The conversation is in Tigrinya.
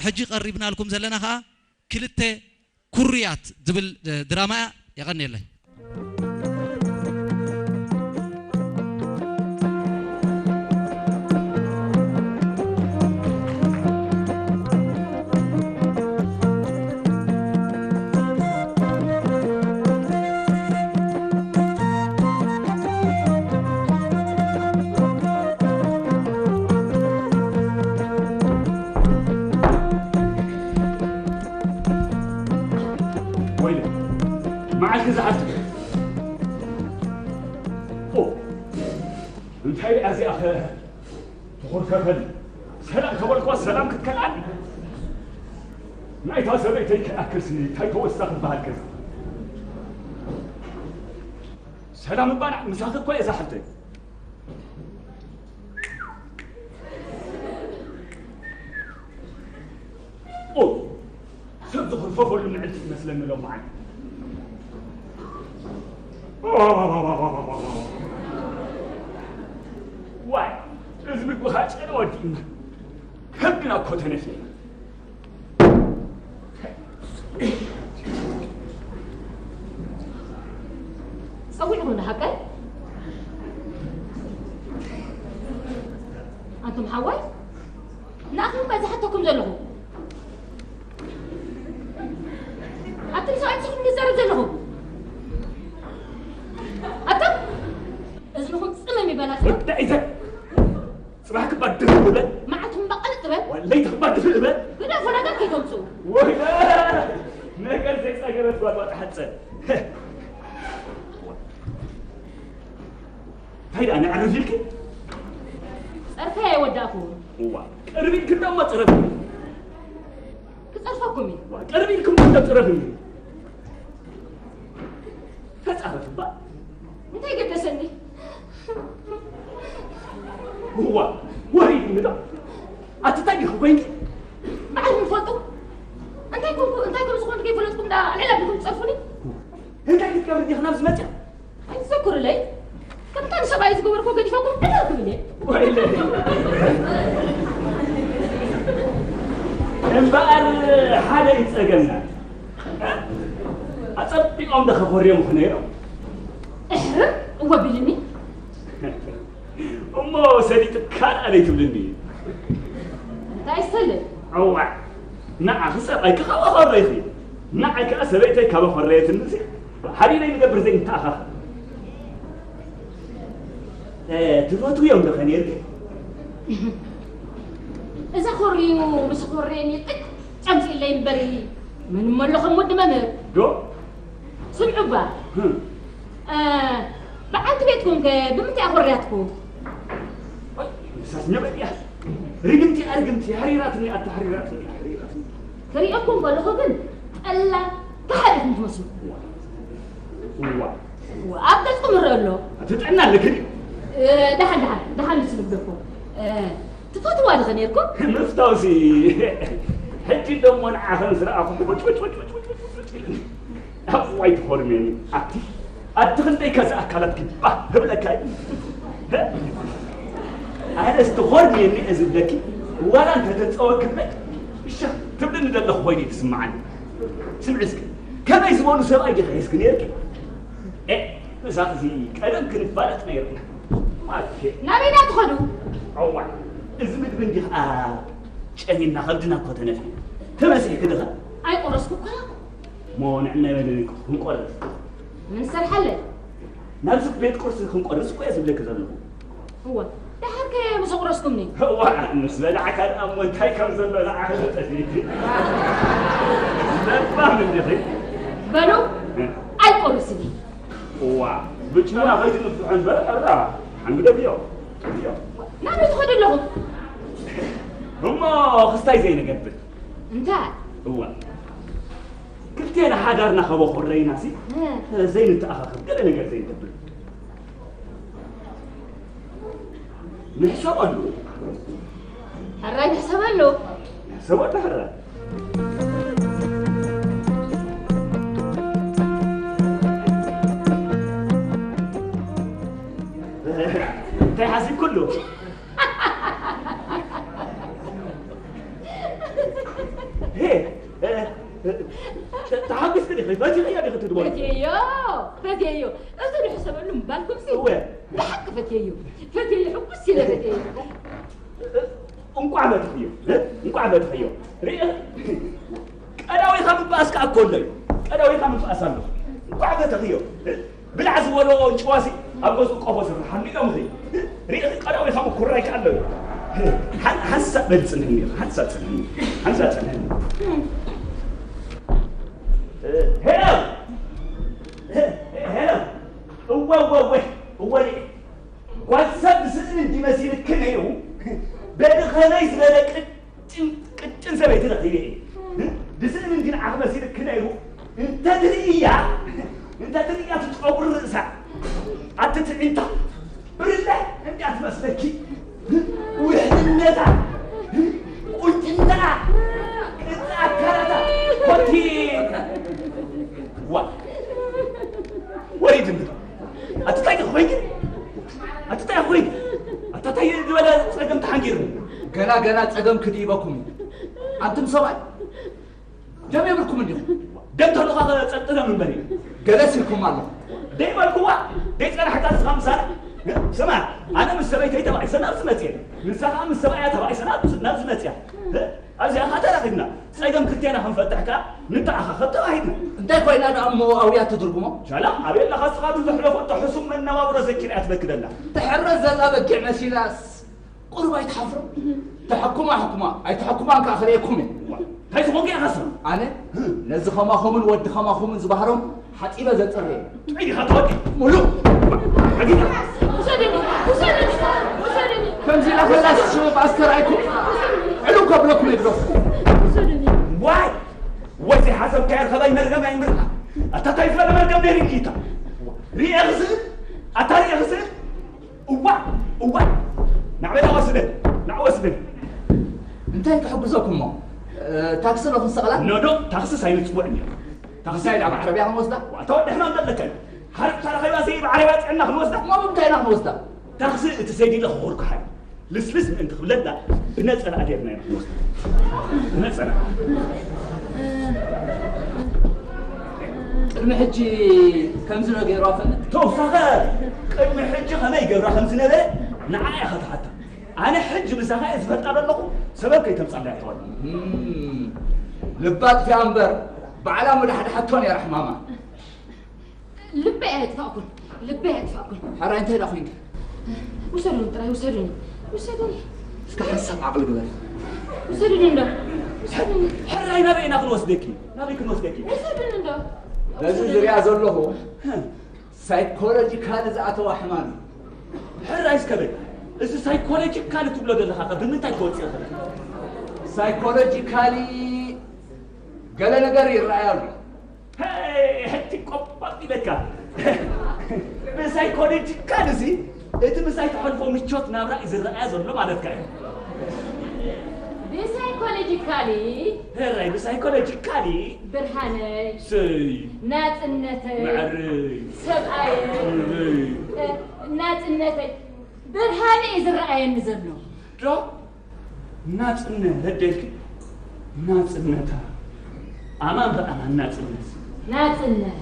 ሕጂ ቀሪብናልኩም ዘለና ኸዓ ክልተ ኩሩያት ዝብል ድራማ እያ። የቐንየለይ። ወይለ፣ መዓልቲ ዝሓፍት። ኦ፣ እንታይ ደኣ እዚኣ ኸ ትኹርከፈል? ሰላም ተበልኳ፣ ሰላም ክትከልኣኒ። ናይታ ሰበይተይ ከኣክልሲ እንታይ ተወሳ ክትበሃል ከ? ሰላም እባ ንዓ ምሳኺ እኮ እየ ዛሕፍተይ። ኦ፣ ሰብ ዝኽርፈፈሉ ምዕልቲ ትመስለኒ ሎም መዓልቲ። ዋይ፣ እዚ ምግቢ ኸዓ ጨነ ወዲእና። ከብድና እኮ ተነፊሕና። ጸዊዕኹም ዶ ሓቀይ? ኣንቱም ሓዋይ፣ ንኣኹም እባ ዝሓተኩም ዘለኹ። ኣቱም ሰብኣይ ንስኹም ዝዛረብ ዘለኹም። ኣቱም እዝንኹም ጽመም ይበላ። ወዳኢተ ጽባሕ ክባድር እበል። መዓልቲ እምባ ቅልጥ በል። ወለይቲ ክባድር እበል። ግደፎ ነገር ከይተምጽኡ። ወይለ ነገር ዘይጸገበት ጓል ዋጣ ሓጸ። እንታይ ደኣ ነዕርፍ ኢልኪ? ጸርፈይ ኣይወዳእኩ። እዋ፣ ቅርብ ኢልኪ እንዳማ ጸረፍ። ክጸርፈኩም እዩ። እዋ፣ ቅርብ ኢልኪ እሞ እንዳ ጸረፍ እዩ። ተጻረፍ እባ። እንታይ ገደሰኒ? እዋ፣ ወሪድኒ ዶ? ኣቲ እንታይ ዲኹ ኮይንኪ? ባዕልኩም ትፈልጡ። እንታይ ኮንኩ፣ እንታይ ከም ዝኾንኩ ከይፈለጥኩም ዳ ልዕል ኣቢልኩም ትጸርፉኒ? እንታይ ክትገብሪ ዲኺ ናብዚ መጺኣ? ኣይትዘክሩለይ። ከምታ ንሰብኣይ ዝገበርኩ ገዲፈኩም ዕልል ክብል እየ። ወይለይ። እምበኣር ሓደ እዩ ጸገምና። ኣጸቢቖም ዶ ከኾርዮምኹ ነይሮም? እሕ፣ እወ ቢልኒ። እሞ ሰሊጡ ካልኣ ዘይትብልኒ እዩ። እንታይ ሰልጥ? እዋእ፣ ንዓኺ ሰብኣይኪ ካብ ኣኾረይኺ፣ ንዓይ ከኣ ሰበይተይ ካብ ኣኾረየትኒ፣ እዚ ሓቢረይ ንገብር ዘይንተኣኻኸብ። እ፣ ትፈትውዮም ዶ ኸ ነይርኪ? እዛ ኾርዩ ምስ ኾረየኒ ጥቅ ጨምፂለይ እምበሪ፣ ምን እሞ ኣሎ ከም ወዲ መምህር? ዶ? ስምዑ እባ። ህም። እ፣ በዓልቲ ቤትኩም ከ ብምንታይ ኣኾርያትኩም? ወይ፣ ንሳስ ነበድ እያ። ርግምቲ እያ፣ ርግምቲ። ሓሪራትኒ፣ ኣታ ሓሪራትኒ፣ ሓሪራትኒ። ክሪኤኩም ከለኹ ግን ጠላም ከሓዲ ኢኹም ትመስሉ። እዋ። እዋ። እዋ፣ ኣብ ገጽኩም ይረአ ኣሎ። ኣቲ ጥዕና ኣለኪ ድዩ? እ፣ ደሓን፣ ደሓን፣ ደሓን ንሱ ንግደፎ። እ፣ ትፈትዋ ዲኺ ነይርኩም? ምፍታውሲ፣ ሕጂ ደሞ ንዓኽን ዝረኣኹ ሕቡጭ፣ ቡጭ፣ ቡጭ ኢሉኒ። እዋይ ትኾርምየኒ። ኣቲ፣ ኣቲ ክንደይ ከዚ ኣካላትኪ ባህ ህብለካ እዩ። ኣነስ ትኾርምየኒ እየ ዝብለኪ፣ ዋላ እንተተጸወክለይ፣ እሻ ትብልኒ ዘለኹ ኮይኑ እዩ ዝስምዓኒ። ስምዒ እስኪ፣ ከመይ ዝበሉ ሰብኣይ ዲኺ ሒዝኪ ነይርኪ? ኤ፣ ምሳኺ ቀደም ክንፋለጥ ነይርና። ማፌ። ናበይ ዳ ትኸዱ? እዋይ፣ እዚ ምግቢ እንዲኻ ጨኒና ከብድና እኮ ተነፊሑ። ተመሲሕኪ ድኻ? ኣይቆረስኩ እኳ። እሞ ንዕናይ መደብ ክንቆርስ። ምን ሰርሓለይ? ናብዚ ቤት ቁርሲ ክንቆርስ እኮ እየ ዝብለኪ ዘለኹ። እወ፣ ደሓር ከ ምስ ኣቑረስኩምኒ? እዋ፣ ምስ በላዕካ ደኣ እሞ እንታይ ከም ዘሎ ንዓኺ ተጠፊእኪ። ለባም እንዲኺ። በሉ፣ እ። ኣይቆርስን እየ። እዋ፣ ብጨና ከይትንፍሑ እምበር፣ ሕራ፣ ሓንግደፍዮ፣ ግደፍዮ። ናበይ ትኸዱ ኣለኹም? እሞ ክስታይ ዘይንገብር። እንታይ? እዋ፣ ክልቴና ሓዳርና ከበኹረይናሲ፣ እ። ዘይንተኣኻኸብ ገለ ነገር ዘይንገብር። ንሕሰበሉ። ሕራይ ንሕሰበሉ። ንሕሰበሉ ሕራይ። እንታይ ሓሲብኩሉ? ሄ፣ እ፣ እ፣ ተ-፣ ተሓጒስኪ ዲኺ? ፈቲኽዮ ዲኺ እቲ ድቦ? ፈትየዮ፣ ፈትየዮ። እዚ ዝሕሰበሉ ምባልኩምሲ እወ። ብሓቂ ፈትየዮ። ፈትየዮ፣ ሕጉስ ኢለ ፈትየዮ። እንቋዕ ፈተኽዮ፣ እ? እንቋዕ ፈተኽዮ። ርኢ፣ ቀዳዊኻ ምብኣስ ከኣ እኮ ኣሎ እዩ። ቀዳዊኻ ምብኣስ ኣሎ። እንቋዕ ፈተኽዮ፣ እ? ብላዕ ዝበሎ ጭዋሲ ኣብ ገዝኡ ቆፎ ስርሓሉ ኢሎም ኺ። ርኢ፣ ቀዳዊኻ ምኩራይ ከኣ ኣሎ እዩ። ሓን-፣ ሓንሳእ በል ጽንሕኒ፣ ሓንሳእ ጽንሕኒ፣ ሓንሳእ ጽንሕኒ። እ፣ ሄሎ! ሄሎ! እወ፣ እወ፣ እወ፣ እወ፣ ርኢ። ጓል ሰብ ብስእሊ እንዲ መሲልኪ ነይሩ፣ በዚ ኸመይ ዝበለ ቅጭን፣ ቅጭን ሰበይቲ ረኺበ እየ። ብስእሊ እንዲ ንዓኺ መሲልኪ ነይሩ፣ እንተ ትርእያ፣ እንተ ትርእያ እቲ ጨጉሪ ርእሳ፣ ኣቲ ትዕቢንታ፣ ብርለ እንድያ ትመስለኪ። ውሕልነታ፣ ቁንጅናኣ፣ ቅርጺ ኣካላታ፣ ኮቲ-፣ ዋ፣ ወሪድ እንዶ። ኣቲ ታይ ኮይኑ? ኣቲ ታይ ኮይኑ? ኣታ ታይ ዝበለ ጸገም ተሓንጊርኒ? ገና ገና ጸገም ክድይበኩም እዩ። ኣንቱም ሰብኣይ ደም የብልኩም እንዲኹም። ደም ተልኡኻ ጸጥለም እምበር እዩ። ገለስ ኢልኩም ኣሎ። ደይ በልኩዋ፣ ደይ ጸናሕካ ንስኻ ምሳና። ስማ፣ ኣነ ምስ ሰበይተይ ተባኢሰ ናብዚ መጽየ። ንሳ ኸዓ ምስ ሰብኣያ ተባኢሰ ናብዚ፣ ናብዚ መጽያ። ኣብዚኣ ኸዓ ተራኺብና። ጸገም ክልቴና ክንፈትሕ ከኣ ንተኣኻኸብ ተባሂልና። እንታይ ኮይና ደኣ እሞ ኣውያ ትትርጉሞ? ሻላ፣ ኣበይ ኣለኻ እስኻ? እቲ ዘሕለፈቶ ሕሱም መነባብሮ ዘኪራ እያ ትበኪ ዘላ። ትሕረስ ዘላ በጊዕ መሲላስ ቁሩብ ኣይትሓፍሩ? ተሐኩማ ሕኩማ፣ ኣይተሐኩማን ከኣ ክርእየኩም እየ። እንታይ ዝኾንኩ ኢኻ ስማ? ኣነ ነዚ ኸማኹምን ወዲ ኸማኹምን ዝበሃሮም ሓጺበ ዘጽርየ። ጥዑይ ዲኻ ተወዲ? ሙሉእ። ሓጊጋ። ውሰደኒ፣ ውሰደኒ፣ ውሰደኒ። ከምዚ ኢላ ከላስ ሽምም ኣስተርኣይኩም። ዕሉ ከብለኩም እየ ግደፉ። ውሰደኒ። ዋይ! ወይ ዘይሓሰብካዮ ርኸባይ መርገም ኣይምርኣ። ኣታ ታይ ዝበለ መርገም ነይሩ ኢልካ? ርእየ ክስእል? ኣታ ርእየ ክስእል? እዋ፣ እዋ። ናዕበይ ናወስደን፣ ናወስደን። እንታይ ክሕግዘኩም እሞ? እ፣ ታክሲ ዶ ክንሰቕላ? ኖ፣ ኖ፣ ታክሲ ሳይንጽውዕ እኒኦ። ታኽሲ እንታይ ኢላ ብዓረብያ ክንወስዳ? ዋታ ወዲ ሕማም ዘለካ እዩ። ሓርጭ ተረኺባ ዘይ ብዓረብያ ጽዕና ክንወስዳ? እሞ ብምንታይ ኢና ክንወስዳ? ታኽሲ እቲ ሰይድ ኢለ ክኾርኩ ሓይ። ልስልስ ምእንቲ ክብለላ ብነጸላ ኣዴርና ኢና ክንወስዳ። ብነጸላ። ቅድሚ ሕጂ ከምዚ ዶ ገይርዋ ፈልጥ? ተውሳኸ ቅድሚ ሕጂ ከመይ ገብራ ከም ዝነበረ ንዓ እያ ኸትሓታ። ኣነ ሕጂ ምሳኻ እየ ዝፈልጣ ዘለኹ፣ ሰበብ ከይተምጻላ እያ ተዋል። እም፣ ልባ ኣጥፊኣ እምበር፣ ባዕላ ምዳሕዳሓቶ ነይራ ሕማማ። ልበይ ኣየጥፋእኩን፣ ልበይ ኣየጥፋእኩን። ሕራይ እንታይ ደኣ ኮይንኪ? ውሰዱኒ ጥራይ፣ ውሰዱኒ፣ ውሰዱኒ። እስከ ሓንሳብ ዓቕሊ ግበር። ውሰዱኒ እንዶ፣ ውሰዱኒ። ሕራይ ናበይ ኢና ክንወስደኪ? ናበይ ክንወስደኪ? ውሰዱኒ እንዶ። በዚ ውሰዱኒ። ዝሪኣ ዘለኹ ሳይኮሎጂካሊ ዝኣተዋ ሕማም እዩ። ሕራይ እስከ በል፣ እዚ ሳይኮሎጂካሊ ትብሎ ዘለኻ ከ ብምንታይ ክወጽእ ይኽእል? ሳይኮሎጂካሊ ገለ ነገር ይረኣይ ኣሎ። ሄይ፣ ሕቲ ቆጳጥ ኢለካ። ብሳይኮሎጂካሊ እዚ እቲ ምሳይ ተሕልፎ ምቾት ናብራ እዩ ዝረኣያ ዘሎ ማለትካ እዩ። ብሳይኮሎጂካሊ ሕራይ፣ ብሳይኮሎጂካሊ ብርሃነይ፣ ስይ፣ ናጽነተይ፣ መዕረይ፣ ሰብኣየይ፣ ክብረይ። እ፣ ናጽነተይ፣ ብርሃነይ እዩ ዝረኣየኒ ዘሎ። ዶ? ናጽነት፣ ረደልኪ? ናጽነታ። ኣማን ብኣማን ናጽነት። ናጽነት።